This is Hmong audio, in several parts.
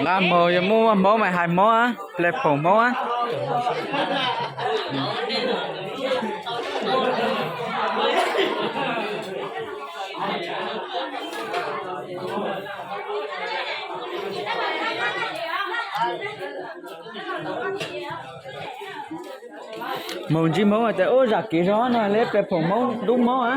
Nqa mus yog muaj Hmoob mas hais Hmoob, ple phoom Hmoob. Mus ntsib Hmoob tias ub zam kev zog no li ple phoom Hmoob dub Hmoob a.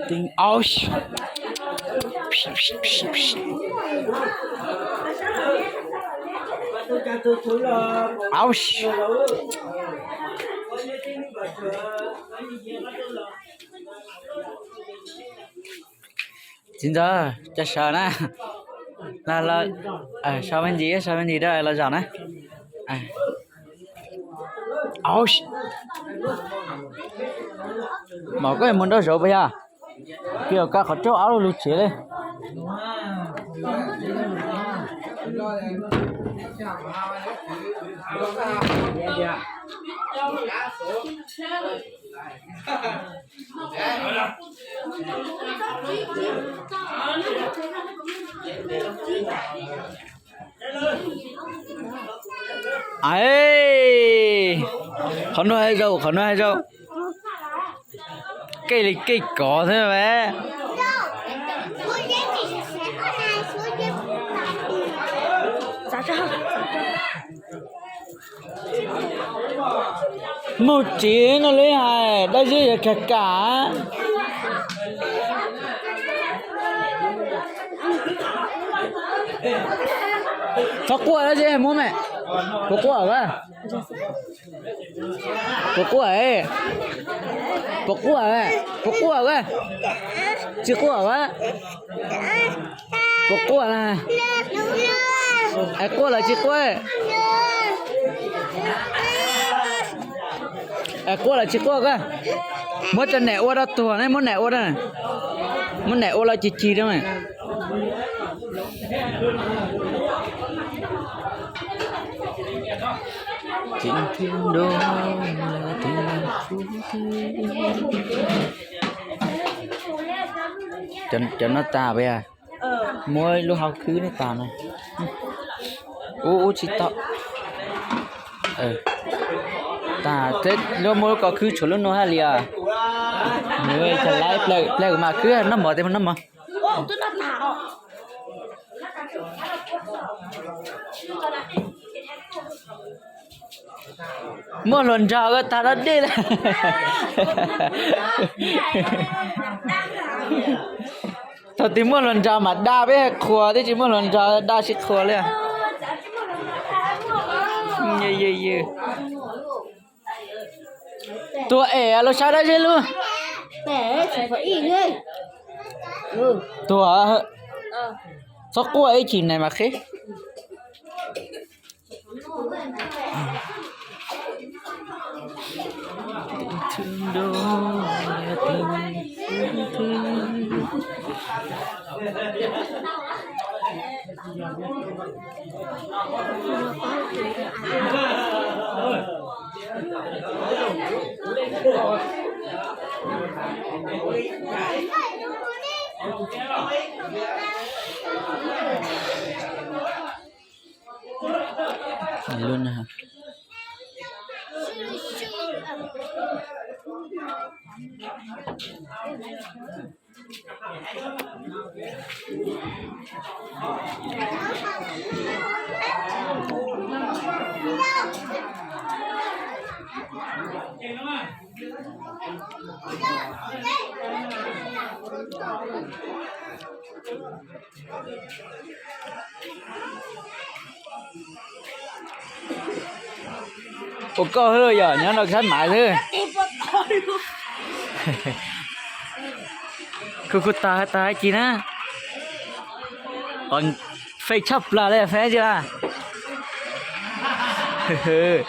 Teeb au. Au. Txiv ntxawm, cov sawv na, sau me ntsis, sau me ntsis rau los zaum na. Mas koj mus nrog zauv puas yog? Koj koj qhov rooj ob lub lub tsev li. Qhov no hais zaum, qhov no hais zaum. Kev li kev kov thiab mas. Mus tsev no li hais dab zeb yog kag kam. Txhob quaj dab zeb muab me. Puas quaj a? Puas quaj? Puas quaj? Puas quaj a? Tsis quaj a? Puas quaj na? Es quaj los tsis quaj? Es quaj los tsis quaj koj? Muab cov niam ua rau tuag ne, muab niam ua rau, muab niam ua los cig cig rau mas. Cov no tas puas yog? Muab lub hau khwb no tas na. Ub ub tsis tau. Tas, muab lub ko khwb tshuav lub no haj li os. Nws tsis laib, plaws mas khwb noj mov tes noj mov. Muaj hluas nraug koj tag dab dej lawm. Thaum twg muaj hluas nraug mas dag peb qhuas, twb tsis muaj hluas nraug dag sib qhuas li. Tuag es los saib dab zeb lub. Tuag, txhob quaj ib chim ne mas qhib. Ua koj xwb yog nyob no saib maiv xwb. Kuv kuv tag tag ci na. Qhov fej tshaj plaws li fej ci la. Hwm,